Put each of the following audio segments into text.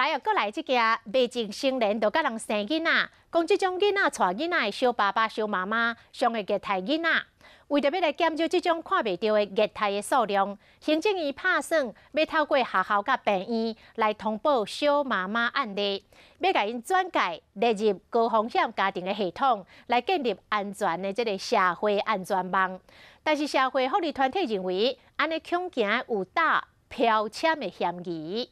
來啊，閣來這件未成年就佮人生囡仔，講這種囡仔帶囡仔的小爸爸、小媽媽，上會虐待囡仔。為著欲來減少這種看袂著的虐待的數量，行政院拍算欲透過學校佮病院來通報小媽媽案例，欲共𪜶轉介列入高風險家庭的系統，來建立安全的這个社會安全網。但是社會福利團體認為，按呢恐驚有打標籤的嫌疑。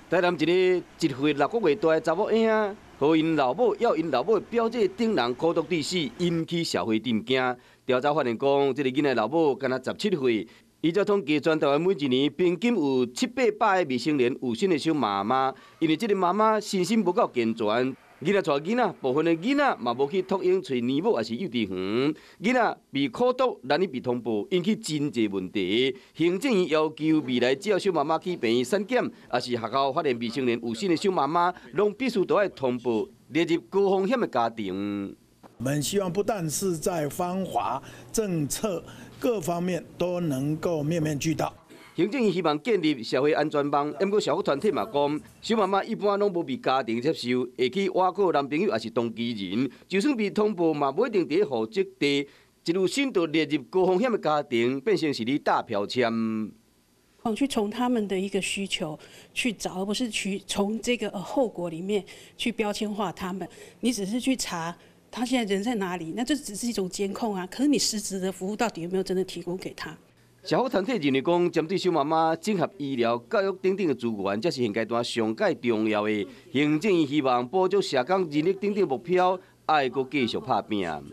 台南一个1歲6個月大的查某嬰，予𪜶老母猶𪜶老母的表姐等人苦毒致死，引起社會震驚。調查發現講，這个囡仔老母干焦17歲。依照統計，全台灣每一年平均有七八百个未成年有身的小媽媽，因為這个媽媽身心無夠健全，囡仔帶囡仔，部分的囡仔嘛無去托嬰揣奶母，抑是幼稚園，囡仔被苦毒難以被通報，引起真濟問題。行政院要求未來只要小媽媽去病院產檢，抑是學校發現未成年有身的小媽媽，攏必須都愛通報列入高風險的家庭。我們希望不但是在方法、政策各方面都能夠面面俱到。行政院希望建立社會安全網，毋過社福團體嘛講，小媽媽一般攏無被家庭接受，會去倚靠男朋友抑是同居人，就算被通報嘛，無一定佇戶籍地，一有心就列入高風險的家庭，變成是咧打標籤。去從他們的一個需求去找，而不是去從這個後果裡面去標籤化他們。你只是去查他現在人在哪裡，那這只是一種監控啊。可是你實質的服務到底有沒有真的提供給他？社福團體認為講，針對小媽媽整合醫療、教育等等的資源，才是現階段上蓋重要的。行政院希望補足社工人力等等目標，愛閣繼續拍拚。